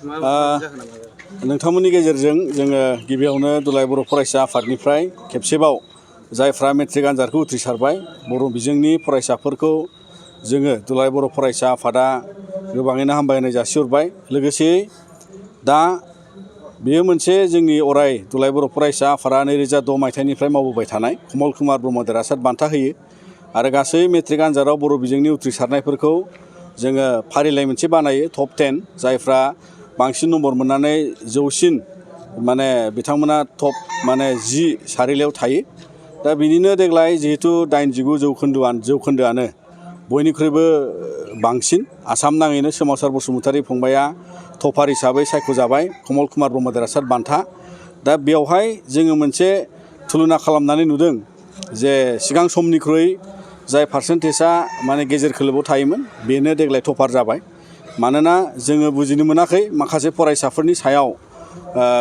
नोंथांमोननि गेजेरजों जोङो गिबियावनो दुलाराय बर' फरायसा आफादनिफ्राय खेबसेबाव जायफ्रा मेट्रिक आनजादखौ उथ्रिसारबाय बर' बिजोंनि फरायसाफोरखौ जोङो दुलाराय बर' फरायसा आफादा गोबाङैनो हामबायनाय जासिहरबाय। लोगोसे दा बेयो मोनसे जोंनि अराय दुलाराय बर' फरायसा आफादा 2010 मायथाइनिफ्राय मावबोबाय थानाय कमल कुमार ब्रह्म देरहासार बान्था होयो आरो गासै मेट्रिक आनजादाव बर' बिजोंनि उथ्रिसारनायफोरखौ जोङो फारिलाइ मोनसे बानायो टप 10 जायफ्रा बांसिन नम्बर मोननानै जौसिन बिथांमोना टप 10 सारिलायाव थायो। दा बिनिनो देग्लाय जिहेतु 89 जौखोन्दोआनो बयनिख्रुइबो बांसिन आसाम नाङैनो सोमावसार बसुमतारी फंबाया टपार हिसाबै सायख'जाबाय कमल कुमार ब्रह्म देरहासार बान्था। दा बेवहाय जोङो मोनसे तुलना खालामनानै नुदों जे सिगां समनिख्रुइ जाय पार्सेन्टेजआ गेजेर खोलोबाव थायोमोन बेनो देग्लाय टपार जाबाय। मानोना जोङो बुजिनो मोनाखै माखासे फरायसाफोरनि सायाव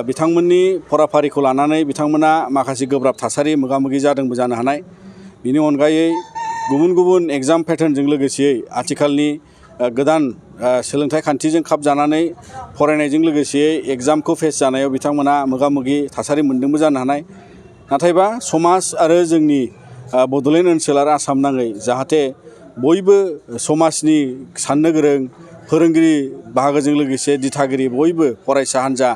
बिथांमोननि फराफारिखौ लानानै बिथांमोना माखासे गोब्राब थासारि मोगा-मोगि जादोंबो जानो हानाय। बिनि अनगायै गुबुन गुबुन एग्जाम पेटार्नजों लोगोसेयै आथिखालनि गोदान सोलोंथाइ खान्थिजों खाब जानानै फरायनायजों लोगोसेयै एग्जामखौ फेस जानायाव बिथांमोना मोगा-मोगि थासारि मोन्दोंबो जानो हानाय। नाथायबा समाज आरो जोंनि बड'लेण्ड ओनसोल आरो आसाम नाङै जाहाथे बयबो समाजनि साननो गोरों फोरोंगिरि बाहागोजों लोगोसे दिथागिरि बयबो फरायसा हान्जा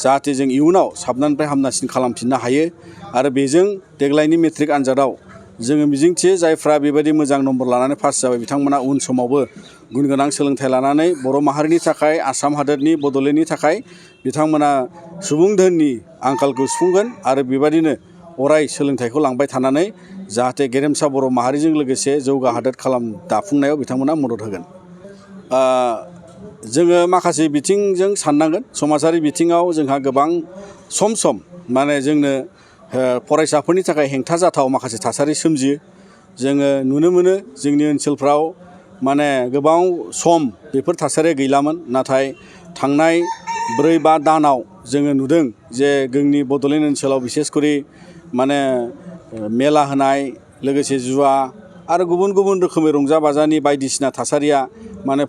जाहाथे जों इयुनाव साबनानिफ्राय हामनासिन खालामफिननो हायो आरो बेजों देग्लायनि मेट्रिक आनजादाव जोङो मिजिंथियो जायफ्रा बेबायदि मोजां नम्बर लानानै पास जाबाय बिथांमोना उन समावबो गुन गोनां सोलोंथाइ लानानै बर' माहारिनि थाखाय आसाम हादोरनि बड'लेण्डनि थाखाय बिथांमोना सुबुं धोननि आंखालखौ सुफुंगोन आरो बेबायदिनो अराय सोलोंथाइखौ लांबाय थानानै जाहाथे गेरेमसा बर' माहारिजों लोगोसे जौगा हादोर दाफुंनायाव बिथांमोना मदद होगोन। जोङो माखासे बिथिंजों साननांगोन समाजारि बिथिङाव जोंहा गोबां सम जोंनो फरायसाफोरनि थाखाय हेंथा जाथाव माखासे थासारि सोमजियो। जोङो नुनो मोनो जोंनि ओनसोलफ्राव गोबां सम बेफोर थासारिया गैलामोन। नाथाय थांनाय 4-5 दानाव जोङो नुदों जे जोंनि बड'लेण्ड ओनसोलाव बिसेसकरि मेला होनाय लोगोसे जुवा आरो गुबुन गुबुन रोखोमै रंजा बाजानि बायदिसिना थासारिया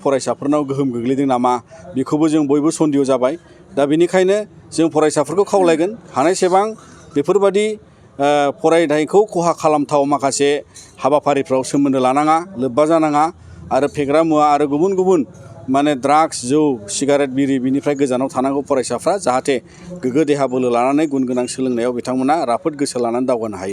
फरायसाफोरनाव गोहोम गोग्लैदों नामा बेखौबो जों बयबो सन्देह जाबाय। दा बेनिखायनो जों फरायसाफोरखौ खावलायगोन हानायसेबां बेफोरबादि फरायनायखौ खहा खालामथाव माखासे हाबाफारिफ्राव सोमोन्दो लानाङा लोब्बा जानाङा आरो फेग्रा मुवा आरो गुबुन गुबुन ड्राग्स जौ सिगारेट बिरि बिनिफ्राय गोजानाव थानांगौ फरायसाफ्रा जाहाथे गोग्गो देहा बोलो लानानै गुन गोनां सोलोंनायाव बिथांमोना राफोद गोसो लानानै दावगानो हायो।